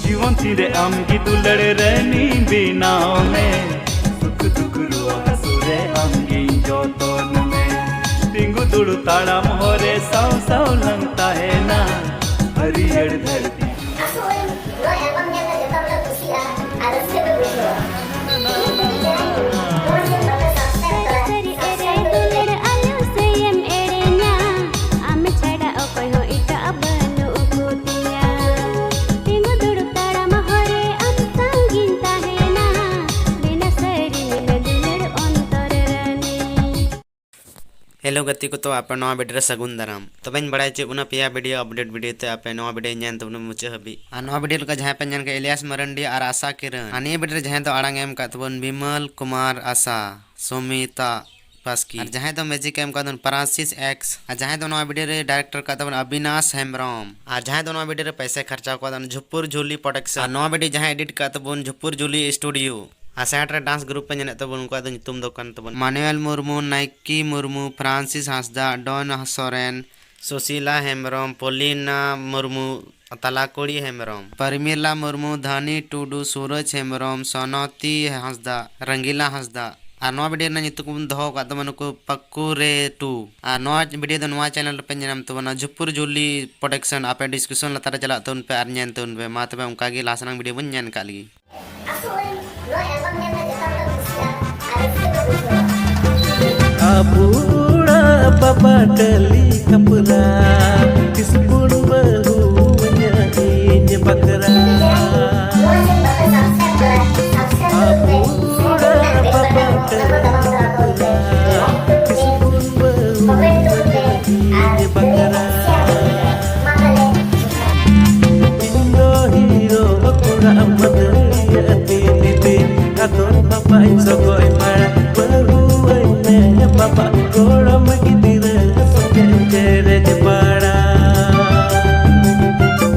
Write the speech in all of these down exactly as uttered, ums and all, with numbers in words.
ᱡᱤᱵᱚᱱ ᱛᱤᱨᱮ ᱟᱢ ᱜᱮ ᱫᱩᱞᱟᱹᱲ ᱨᱟᱹᱱᱤ ᱵᱮᱱᱟᱣ ᱢᱮ, ᱥᱩᱠ ᱫᱩᱠ ᱨᱩᱣᱟᱹ ᱦᱟᱹᱥᱩ ᱨᱮ ᱟᱢ ᱜᱮ ᱡᱚᱛᱚᱱ ᱢᱮ, ᱛᱤᱸᱜᱩ ᱫᱩᱲᱩᱵ ᱛᱟᱲᱟᱢ ᱦᱚᱨ ᱨᱮ ᱥᱟᱶ ᱥᱟᱶ ᱞᱟᱝ ᱛᱟᱦᱮᱱᱟ ᱦᱟᱹᱨᱭᱟᱹᱲ ᱫᱷᱟᱹᱨᱛᱤ᱾ ᱟᱥᱚᱜ ᱟᱹᱧ ᱱᱚᱣᱟ ᱮᱞᱵᱟᱢ ᱧᱮᱞ ᱛᱮ ᱡᱚᱛᱚ ᱦᱚᱲ ᱯᱮ ᱠᱩᱥᱤᱜᱼᱟ ᱟᱨ ᱨᱟᱹᱥᱠᱟᱹ ᱯᱮ ᱵᱩᱡᱷᱟᱹᱣᱟ᱾ ᱤᱧ ᱡᱩᱫᱤ ᱡᱟᱦᱟᱸᱭ ᱠᱚ ᱱᱚᱣᱟ ᱪᱮᱱᱮᱞ ᱵᱟᱯᱮ ᱥᱟᱵᱥᱠᱨᱟᱭᱤᱵ ᱠᱟᱫᱟ, ᱥᱟᱹᱨᱤ ᱮᱲᱮ ᱥᱟᱵᱥᱠᱨᱟᱭᱤᱵ ᱠᱚᱨᱮ ᱫᱩᱞᱟᱹᱲ ᱟᱞᱚ ᱥᱮᱭᱮᱢ ᱮᱲᱮᱧᱟ, ᱟᱢ ᱪᱷᱟᱰᱟ ᱚᱠᱚᱭ ᱦᱚᱸ ᱮᱴᱟᱜ ᱵᱟᱹᱱᱩᱜ ᱠᱚ ᱛᱤᱧᱟ᱾ ᱛᱤᱸᱜᱩ ᱫᱩᱲᱩᱵ ᱛᱟᱲᱟᱢ ᱦᱚᱨ ᱨᱮ ᱟᱢ ᱥᱟᱶ ᱜᱤᱧ ᱛᱟᱦᱮᱱᱟ, ᱵᱮᱱᱟ ᱥᱟᱹᱨᱤ ᱢᱮᱱᱟ ᱫᱩᱞᱟᱹᱲ ᱚᱱᱛᱚᱨ ᱨᱟᱹᱱᱤ᱾ ᱦᱮᱞᱳ ᱜᱟᱛᱮ ᱠᱚ, ᱛᱚ ᱟᱯᱮ ᱱᱚᱣᱟ ᱵᱷᱤᱰᱤᱭᱳ ᱨᱮ ᱥᱟᱹᱜᱩᱱ ᱫᱟᱨᱟᱢ᱾ ᱛᱚᱵᱮᱧ ᱵᱟᱲᱟᱭ ᱦᱚᱪᱚᱭᱮᱫ ᱵᱚᱱᱟ ᱯᱮᱭᱟ ᱵᱷᱤᱰᱤᱭᱳ ᱟᱯᱰᱮᱴ ᱵᱷᱤᱰᱤᱭᱳ ᱛᱮ, ᱟᱯᱮ ᱱᱚᱣᱟ ᱵᱷᱤᱰᱤᱭᱳ ᱧᱮᱞ ᱛᱟᱵᱚᱱᱟ ᱢᱩᱪᱟᱹᱫ ᱦᱟᱹᱵᱤᱡ᱾ ᱟᱨ ᱱᱚᱣᱟ ᱵᱷᱤᱰᱤᱭᱳ ᱞᱮᱠᱟ ᱡᱟᱦᱟᱸᱭ ᱯᱮ ᱧᱮᱞ ᱠᱮᱫ ᱤᱞᱤᱭᱟᱥ ᱢᱟᱨᱟᱱᱰᱤ ᱟᱨ ᱟᱥᱟ ᱠᱤᱨᱟᱹᱱ, ᱟᱨ ᱱᱤᱭᱟᱹ ᱵᱷᱤᱰᱤᱭᱳ ᱨᱮ ᱡᱟᱦᱟᱸᱭ ᱫᱚ ᱟᱲᱟᱝ ᱮ ᱮᱢ ᱟᱠᱟᱫ ᱛᱟᱵᱚᱱ ᱵᱤᱢᱚᱞ ᱠᱩᱢᱟᱨ ᱟᱥᱟ, ᱥᱩᱢᱤᱛᱟ ᱵᱟᱥᱠᱤ, ᱟᱨ ᱡᱟᱦᱟᱸᱭ ᱫᱚ ᱢᱮᱡᱤᱠ ᱮ ᱮᱢ ᱟᱠᱟᱫ ᱛᱟᱵᱚᱱ ᱯᱨᱟᱱᱥᱤᱥ ᱮᱠᱥ, ᱟᱨ ᱡᱟᱦᱟᱸᱭ ᱫᱚ ᱱᱚᱣᱟ ᱵᱷᱤᱰᱤᱭᱳ ᱨᱮ ᱰᱟᱭᱨᱮᱠᱴᱚᱨ ᱟᱠᱟᱫ ᱛᱟᱵᱚᱱ ᱚᱵᱤᱱᱟᱥ ᱦᱮᱢᱵᱨᱚᱢ, ᱟᱨ ᱡᱟᱦᱟᱸᱭ ᱫᱚ ᱱᱚᱣᱟ ᱵᱷᱤᱰᱤᱭᱳ ᱨᱮ ᱯᱚᱭᱥᱟᱭ ᱠᱷᱚᱨᱪᱟ ᱟᱠᱟᱫ ᱛᱟᱵᱚᱱ ᱡᱷᱩᱯᱩᱨ ᱡᱷᱩᱞᱤ ᱯᱨᱚᱰᱟᱠᱥᱚᱱ, ᱟᱨ ᱱᱚᱣᱟ ᱵᱷᱤᱰᱤᱭᱳ ᱡᱟᱦᱟᱸᱭ ᱮᱰᱤᱴ ᱟᱠᱟᱫ ᱛᱟᱵᱚᱱ ᱡᱷᱩᱯᱩᱨ ᱡᱷᱩᱞᱤ ᱥᱴᱩᱰᱤᱭᱳ, ᱟᱨ ᱥᱟᱭᱤᱰ ᱨᱮ ᱰᱟᱱᱥ ᱜᱨᱩᱯ ᱯᱮ ᱧᱮᱞᱮᱫ ᱛᱟᱵᱚᱱ, ᱩᱱᱠᱩᱣᱟᱜ ᱫᱚ ᱧᱩᱛᱩᱢ ᱫᱚ ᱠᱟᱱ ᱛᱟᱵᱚᱱ ᱢᱟᱱᱩᱭᱮᱞ ᱢᱩᱨᱢᱩ, ᱱᱟᱭᱠᱤ ᱢᱩᱨᱢᱩ, ᱯᱷᱨᱟᱱᱥᱤᱥ ᱦᱟᱸᱥᱫᱟ, ᱰᱚᱱ ᱥᱚᱨᱮᱱ, ᱥᱩᱥᱤᱞᱟ ᱦᱮᱢᱵᱨᱚᱢ, ᱯᱚᱞᱤᱱᱟ ᱢᱩᱨᱢᱩ, ᱛᱟᱞᱟᱠᱩᱲᱤ ᱦᱮᱢᱵᱨᱚᱢ, ᱯᱨᱚᱢᱤᱞᱟ ᱢᱩᱨᱢᱩ, ᱫᱷᱟᱱᱤ ᱴᱩᱰᱩ, ᱥᱩᱨᱚᱡᱽ ᱦᱮᱢᱵᱨᱚᱢ, ᱥᱚᱱᱚᱛᱤ ᱦᱟᱸᱥᱫᱟ, ᱨᱚᱝᱜᱤᱞᱟ ᱦᱟᱸᱥᱫᱟ᱾ ᱟᱨ ᱱᱚᱣᱟ ᱵᱷᱤᱰᱤᱭᱳ ᱨᱮᱱᱟᱜ ᱧᱩᱛᱩᱢ ᱵᱚᱱ ᱫᱚᱦᱚ ᱟᱠᱟᱫ ᱛᱟᱵᱚᱱᱟ ᱱᱩᱠᱩ ᱯᱟᱠᱩᱨᱮ ᱴᱩ᱾ ᱟᱨ ᱱᱚᱣᱟ ᱵᱷᱤᱰᱤᱭᱳ ᱫᱚ ᱱᱚᱣᱟ ᱪᱮᱱᱮᱞ ᱨᱮᱯᱮ ᱧᱮᱞᱧᱟᱢ ᱛᱟᱵᱚᱱᱟ, ᱡᱷᱩᱯᱩᱨ ᱡᱷᱩᱞᱤ ᱯᱨᱚᱰᱟᱠᱥᱚᱱ᱾ ᱟᱯᱮ ᱰᱤᱥᱠᱨᱤᱯᱥᱚᱱ ᱞᱟᱛᱟᱨ ᱨᱮ ᱪᱟᱞᱟᱜ ᱛᱟᱵᱚᱱ ᱯᱮ ᱟᱨ ᱧᱮᱞ ᱛᱟᱵᱚᱱ ᱯᱮ᱾ ᱢᱟ ᱛᱚᱵᱮ ᱚᱱᱠᱟ ᱜᱮ ᱞᱟᱦᱟ ᱥᱮᱱᱟᱜ ᱵᱷᱤᱰᱤᱭᱳ ᱵᱚᱱ ᱧᱮᱞ ᱠᱟᱜ ᱞᱮᱜᱮ᱾ ᱟᱥᱚᱜ ᱟᱹᱧ ᱱᱚᱣᱟ ᱮᱞᱵᱟᱢ ᱧᱮᱞ ᱛᱮ ᱡᱚᱛᱚ ᱦᱚᱲ ᱯᱮ ᱠᱩᱥᱤᱜᱼᱟ ᱟᱨ ᱨᱟᱹᱥᱠᱟᱹ ᱯᱮ ᱵᱩᱡᱷᱟᱹᱣᱟ᱾ ᱟᱵᱚ ᱚᱲᱟᱜ ᱵᱟᱵᱟ ᱴᱟᱹᱞᱤ ᱠᱷᱟᱯᱨᱟ, ᱛᱤᱥ ᱵᱚᱱ ᱵᱟᱹᱦᱩ ᱟᱹᱧᱟ ᱤᱧ ᱵᱟᱠᱷᱨᱟ᱾ ᱱᱚᱣᱟ ᱪᱮᱱᱮᱞ ᱵᱟᱯᱮ ᱥᱟᱵᱥᱠᱨᱟᱭᱤᱵ ᱠᱟᱫᱟ, ᱥᱟᱵᱥᱠᱨᱟᱭᱤᱵ ᱟᱵᱚ ᱠᱚᱨᱮ ᱯᱮ᱾ ᱚᱲᱟᱜ ᱵᱟᱵᱟ ᱴᱟᱹᱞᱤ ᱠᱷᱟᱯᱨᱟ, ᱛᱤᱥ ᱵᱚᱱ ᱵᱟᱹᱦᱩ ᱟᱹᱧᱟ ᱤᱧ ᱵᱟᱠᱷᱨᱟ᱾ ᱤᱧ ᱫᱚ ᱦᱤᱨᱳ ᱠᱚᱲᱟ ᱢᱟᱹᱫᱟᱹᱲᱤᱭᱟᱹ ᱛᱤᱱ ᱫᱤᱱ ᱟᱫᱚ ᱵᱟᱵᱟᱧ ᱥᱚᱜᱚᱭ ᱢᱟᱲᱟ᱾ ᱵᱟᱹᱦᱩ ᱟᱹᱧ ᱢᱮ ᱵᱟᱵᱟ ᱜᱚᱲᱚᱢ ᱜᱤᱫᱽᱨᱟᱹ ᱥᱚᱸᱜᱮ ᱪᱮᱨᱮᱡ ᱯᱟᱲᱟ᱾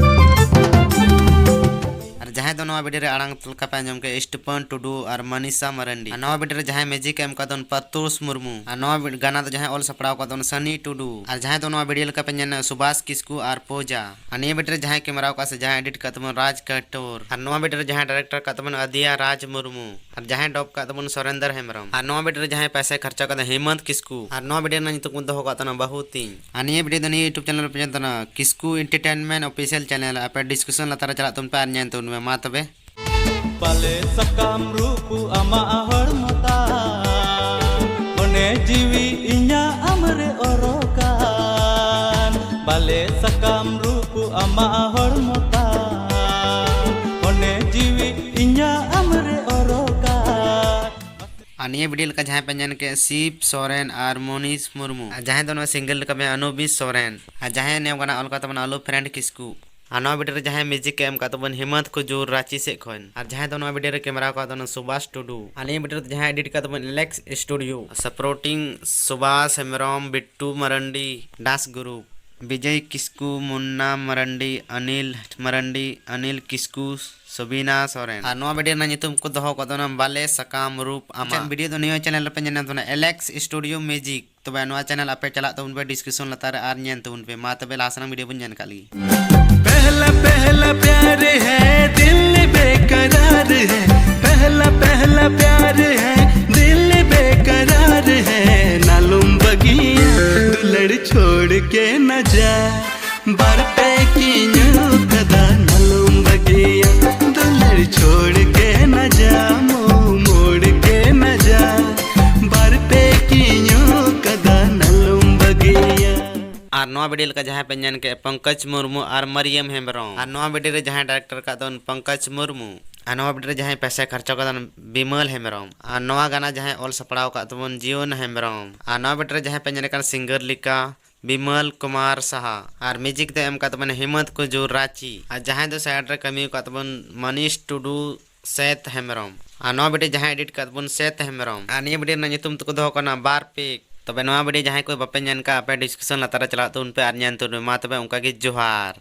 ᱟᱨ ᱡᱟᱦᱟᱸᱭ ᱫᱚ ᱱᱚᱣᱟ ᱱᱚᱣᱟ ᱵᱷᱤᱰᱤᱭᱳ ᱨᱮ ᱟᱲᱟᱝ ᱞᱮᱠᱟ ᱯᱮ ᱟᱸᱡᱚᱢ ᱠᱮᱫ ᱥᱴᱤᱯᱷᱟᱱ ᱴᱩᱰᱩ ᱟᱨ ᱢᱟᱱᱤᱥᱟ ᱢᱟᱨᱟᱱᱰᱤ᱾ ᱟᱨ ᱱᱚᱣᱟ ᱵᱷᱤᱰᱤᱭᱳ ᱨᱮ ᱡᱟᱦᱟᱸᱭ ᱢᱤᱭᱩᱡᱤᱠ ᱮ ᱮᱢ ᱠᱟᱫ ᱵᱚᱱ ᱯᱟᱛᱩᱥ ᱢᱩᱨᱢᱩ᱾ ᱟᱨ ᱱᱚᱣᱟ ᱵᱷᱤ-, ᱜᱟᱱᱟ ᱫᱚ ᱡᱟᱦᱟᱸᱭ ᱚᱞ ᱥᱟᱯᱲᱟᱣ ᱠᱟᱫ ᱵᱚᱱ ᱥᱟᱱᱤ ᱴᱩᱰᱩ᱾ ᱟᱨ ᱡᱟᱦᱟᱸᱭ ᱫᱚ ᱱᱚᱣᱟ ᱵᱷᱤᱰᱤᱭᱳ ᱞᱮᱠᱟ ᱯᱮ ᱧᱮᱞ ᱧᱟᱢᱟ ᱥᱩᱵᱷᱟᱥ ᱠᱤᱥᱠᱩ ᱟᱨ ᱯᱩᱡᱟ᱾ ᱟᱨ ᱱᱤᱭᱟᱹ ᱵᱷᱤᱰᱤᱭᱳ ᱨᱮ ᱡᱟᱦᱟᱸᱭ ᱠᱮᱢᱮᱨᱟᱣ ᱠᱟᱜ ᱥᱮ ᱡᱟᱦᱟᱸᱭ ᱮᱰᱤᱴ ᱠᱟᱜ ᱛᱟᱵᱚᱱ ᱨᱟᱡᱽ ᱠᱟᱴᱳᱨ᱾ ᱟᱨ ᱱᱚᱣᱟ ᱵᱷᱤᱰᱤᱭᱳ ᱨᱮ ᱡᱟᱦᱟᱸᱭ ᱰᱟᱭᱨᱮᱠᱴᱚᱨ ᱠᱟᱜ ᱛᱟᱵᱚᱱ ᱟᱫᱤᱭᱟ ᱨᱟᱡᱽ ᱢᱩᱨᱢᱩ᱾ ᱟᱨ ᱡᱟᱦᱟᱸᱭ ᱰᱚᱵ ᱠᱟᱜ ᱛᱟᱵᱚᱱ ᱥᱚᱨᱮᱱᱫᱚᱨ ᱦᱮᱢᱵᱨᱚᱢ᱾ ᱟᱨ ᱱᱚᱣᱟ ᱵᱷᱤᱰᱤᱭᱳ ᱨᱮ ᱡᱟᱦᱟᱸᱭ ᱯᱚᱭᱥᱟᱭ ᱠᱷᱚᱨᱪᱟ ᱠᱟᱫᱟ ᱦᱮᱢᱚᱱᱛ ᱠᱤᱥᱠᱩ᱾ ᱟᱨ ᱱᱚᱣᱟ ᱵᱷᱤᱰᱤᱭᱳ ᱨᱮᱱᱟᱜ ᱧᱩᱛᱩᱢ ᱠᱚ ᱫᱚᱦᱚ ᱠᱟᱜ ᱛᱟᱵᱚᱱᱟ ᱵᱟᱹᱦᱩ ᱛᱤᱧ᱾ ᱟᱨ ᱱᱤᱭᱟᱹ ᱵᱷᱤᱰᱤᱭᱳ ᱫᱚ ᱱᱤᱭᱟᱹ YouTube ᱪᱮᱱᱮᱞ ᱨᱮ ᱯᱮ ᱧᱮᱞ ᱛᱟᱵᱚᱱᱟ ᱠᱤᱥᱠᱩ ᱮᱱᱴᱟᱨᱴᱮᱱᱢᱮᱱᱴ ᱚᱯᱷᱤᱥᱤᱭᱟᱞ ᱪᱮᱱᱮᱞ᱾ ᱟᱯᱮ ᱰᱤᱥᱠᱨᱤᱯᱥᱚᱱ ᱞᱟᱛᱟᱨ ᱨᱮ ᱪᱟᱞᱟᱜ ᱛᱟᱵᱚᱱ ᱯᱮ ᱟᱨ ᱧᱮᱞ ᱛᱟᱵᱚᱱ ᱯᱮ᱾ ᱢᱟ ᱛᱚᱵᱮ᱾ ᱵᱟᱞᱮ ᱥᱟᱠᱟᱢ ᱨᱩᱯ ᱟᱢᱟᱜ ᱦᱚᱲᱢᱚ ᱛᱟᱢ, ᱢᱚᱱᱮ ᱡᱤᱣᱤ ᱤᱧᱟᱜ ᱟᱢᱨᱮ ᱚᱨᱚᱜᱟᱱ᱾ ᱵᱟᱞᱮ ᱥᱟᱠᱟᱢ ᱨᱩᱯ ᱟᱢᱟᱜ ᱦᱚᱲᱢᱚ ᱛᱟᱢ, ᱢᱚᱱᱮ ᱡᱤᱣᱤ ᱤᱧᱟᱜ ᱟᱢᱨᱮ ᱚᱨᱚᱜᱟᱱ᱾ ᱟᱨ ᱱᱤᱭᱟᱹ ᱵᱷᱤᱰᱤᱭᱳ ᱞᱮᱠᱟ ᱡᱟᱦᱟᱸᱭ ᱯᱮ ᱧᱮᱞ ᱠᱮᱫ ᱥᱤᱵ ᱥᱚᱨᱮᱱ ᱟᱨ ᱢᱚᱱᱤᱥ ᱢᱩᱨᱢᱩ᱾ ᱟᱨ ᱡᱟᱦᱟᱸᱭ ᱫᱚ ᱱᱚᱣᱟ ᱥᱤᱝᱜᱮᱞ ᱞᱮᱠᱟ ᱯᱮ ᱟᱱᱩᱵᱤᱥ ᱥᱚᱨᱮᱱ᱾ ᱟᱨ ᱡᱟᱦᱟᱸᱭ ᱱᱤᱭᱟᱹ ᱜᱟᱱᱟ ᱚᱞ ᱠᱟᱫ ᱛᱟᱵᱚᱱᱟ ᱟᱞᱩ ᱯᱷᱨᱮᱱᱰ ᱠᱤᱥᱠᱩ᱾ ᱟᱨ ᱱᱚᱣᱟ ᱵᱷᱤᱰᱤᱭᱳ ᱨᱮ ᱡᱟᱦᱟᱸᱭ ᱢᱤᱭᱩᱡᱤᱠ ᱮ ᱮᱢ ᱠᱟᱫ ᱛᱟᱵᱚᱱ ᱦᱮᱢᱚᱱᱛ ᱠᱩᱡᱩᱨ ᱨᱟᱸᱪᱤ ᱥᱮᱫ ᱠᱷᱚᱱ᱾ ᱟᱨ ᱡᱟᱦᱟᱸᱭ ᱫᱚ ᱱᱚᱣᱟ ᱵᱷᱤᱰᱤᱭᱳ ᱨᱮ ᱠᱮᱢᱮᱨᱟ ᱠᱟᱫ ᱛᱟᱵᱚᱱᱟ ᱥᱩᱵᱷᱟᱥ ᱴᱩᱰᱩ᱾ ᱟᱨ ᱱᱤᱭᱟᱹ ᱵᱷᱤᱰᱤᱭᱳ ᱨᱮ ᱡᱟᱦᱟᱸᱭ ᱮᱰᱤᱴ ᱠᱟᱫ ᱛᱟᱵᱚᱱ ᱮᱞᱮᱠᱥ ᱥᱴᱩᱰᱤᱭᱳ᱾ ᱥᱟᱯᱳᱨᱴᱤᱝ ᱥᱩᱵᱷᱟᱥ ᱦᱮᱢᱵᱨᱚᱢ, ᱵᱤᱴᱴᱩ ᱢᱟᱨᱟᱱᱰᱤ, ᱰᱟᱱᱥ ᱜᱨᱩᱯ, ᱵᱤᱡᱚᱭ ᱠᱤᱥᱠᱩ, ᱢᱩᱱᱱᱟ ᱢᱟᱨᱟᱱᱰᱤ, ᱚᱱᱤᱞ ᱢᱟᱨᱟᱱᱰᱤ, ᱚᱱᱤᱞ ᱠᱤᱥᱠᱩ, ᱥᱚᱵᱤᱱᱟ ᱥᱚᱨᱮᱱ᱾ ᱟᱨ ᱱᱚᱣᱟ ᱵᱷᱤᱰᱤᱭᱳ ᱨᱮᱱᱟᱜ ᱧᱩᱛᱩᱢ ᱠᱚ ᱫᱚᱦᱚ ᱠᱟᱫ ᱛᱟᱵᱚᱱᱟ ᱵᱟᱞᱮ ᱥᱟᱠᱟᱢ ᱨᱩᱯ ᱟᱢᱟᱜ᱾ ᱵᱷᱤᱰᱤᱭᱳ ᱫᱚ ᱱᱤᱭᱟᱹ ᱪᱮᱱᱮᱞ ᱨᱮᱯᱮ ᱧᱮᱞ ᱧᱟᱢ ᱛᱟᱵᱚᱱᱟ ᱮᱞᱮᱠᱥ ᱥᱴᱩᱰᱤᱭᱳ ᱢᱤᱭᱩᱡᱤᱠ᱾ ᱛᱚᱵᱮ ᱱᱚᱣᱟ ᱪᱮᱱᱮᱞ ᱟᱯᱮ ᱪᱟᱞᱟᱜ ᱛᱟᱵᱚᱱ ᱯᱮ ᱰᱤᱥᱠᱨᱤᱯᱥᱚᱱ ᱞᱟᱛᱟᱨ ᱨᱮ ᱟᱨ ᱧᱮᱞ ᱛᱟᱵᱚᱱ ᱯᱮ᱾ ᱢᱟ ᱛᱚᱵᱮ ᱞᱟᱦᱟ ᱥᱮᱱᱟᱜ ᱵᱷᱤᱰᱤᱭᱳ ᱵᱚᱱ ᱧᱮᱞ ᱠᱟᱜ ᱞᱮᱜᱮ᱾ पहला पहला प्यार है दिल बेकरार है, पहला पहला प्यार है दिल बेकरार है, नालुम बगिया दुलड़ छोड़ के न जा, बार पे की न्यू कदा नालुम बगिया दुलड़ छोड़ के न जा, मुंह मोड़ के न जा, बार पे की न्यू कदा नालुम बगिया। ᱟᱨ ᱱᱚᱣᱟ ᱵᱷᱤᱰᱤᱭᱳ ᱞᱮᱠᱟ ᱡᱟᱦᱟᱸᱭ ᱯᱮ ᱧᱮᱞ ᱠᱮᱫ ᱯᱚᱝᱠᱚᱡᱽ ᱢᱩᱨᱢᱩ ᱟᱨ ᱢᱟᱨᱤᱭᱟᱢ ᱦᱮᱢᱵᱨᱚᱢ᱾ ᱟᱨ ᱱᱚᱣᱟ ᱵᱷᱤᱰᱤᱭᱳ ᱨᱮ ᱡᱟᱦᱟᱸᱭ ᱰᱟᱭᱨᱮᱠᱴᱚᱨ ᱠᱟᱜ ᱫᱚ ᱯᱚᱝᱠᱚᱡᱽ ᱢᱩᱨᱢᱩ᱾ ᱟᱨ ᱱᱚᱣᱟ ᱵᱷᱤᱰᱤᱭᱳ ᱨᱮ ᱡᱟᱦᱟᱸᱭ ᱯᱚᱭᱥᱟ ᱠᱷᱚᱨᱪᱟ ᱠᱟᱫᱟ ᱵᱤᱢᱚᱞ ᱦᱮᱢᱵᱨᱚᱢ᱾ ᱟᱨ ᱱᱚᱣᱟ ᱜᱟᱱᱟ ᱡᱟᱦᱟᱸᱭ ᱚᱞ ᱥᱟᱯᱲᱟᱣ ᱠᱟᱜ ᱛᱟᱵᱚᱱ ᱡᱤᱭᱚᱱ ᱦᱮᱢᱵᱨᱚᱢ᱾ ᱟᱨ ᱱᱚᱣᱟ ᱵᱷᱤᱰᱤᱭᱳ ᱨᱮ ᱡᱟᱦᱟᱸᱭ ᱯᱮ ᱧᱮᱞ ᱠᱟᱱ ᱥᱤᱝᱜᱟᱨ ᱞᱮᱠᱟ ᱵᱤᱢᱚᱞ ᱠᱩᱢᱟᱨ ᱥᱟᱦᱟ᱾ ᱟᱨ ᱢᱤᱭᱩᱡᱤᱠ ᱫᱚ ᱮᱢ ᱠᱟᱜ ᱛᱟᱵᱚᱱ ᱦᱮᱢᱚᱱᱛ ᱠᱩᱡᱩᱨ ᱨᱟᱸᱪᱤ᱾ ᱟᱨ ᱡᱟᱦᱟᱸᱭ ᱫᱚ ᱥᱟᱭᱤᱰ ᱨᱮ ᱠᱟᱹᱢᱤ ᱠᱟᱜ ᱛᱟᱵᱚᱱ ᱢᱟᱱᱤᱥ ᱴᱩᱰᱩ, ᱥᱮᱛ ᱦᱮᱢᱵᱨᱚᱢ᱾ ᱟᱨ ᱱᱚᱣᱟ ᱵᱷᱤᱰᱤᱭᱳ ᱡᱟᱦᱟᱸᱭ ᱮᱰᱤᱴ ᱠᱟᱜ ᱛᱟᱵᱚᱱ ᱥᱮᱛ ᱦᱮᱢᱵᱨᱚᱢ᱾ ᱟᱨ ᱱᱤᱭᱟᱹ ᱵᱷᱤᱰᱤᱭᱳ ᱨᱮᱱᱟᱜ ᱧᱩᱛᱩᱢ ᱛᱮᱠᱚ ᱫᱚᱦᱚ ᱠᱟᱱᱟ ᱵᱟᱨ ᱯᱤᱠ᱾ ᱛᱚᱵᱮ ᱱᱚᱣᱟ ᱵᱷᱤᱰᱤᱭᱳ ᱡᱟᱦᱟᱸᱭ ᱠᱚ ᱵᱟᱯᱮ ᱧᱮᱞ ᱠᱟᱜ, ᱟᱯᱮ ᱰᱤᱥᱠᱨᱤᱯᱥᱚᱱ ᱞᱟᱛᱟᱨ ᱨᱮ ᱪᱟᱞᱟᱜ ᱛᱟᱵᱚᱱ ᱯᱮ ᱟᱨ ᱧᱮᱞ ᱛᱟᱵᱚᱱ ᱯᱮ᱾ ᱢᱟ ᱛᱚᱵᱮ ᱚᱱᱠᱟ ᱜᱮ ᱡᱚᱦᱟᱨ᱾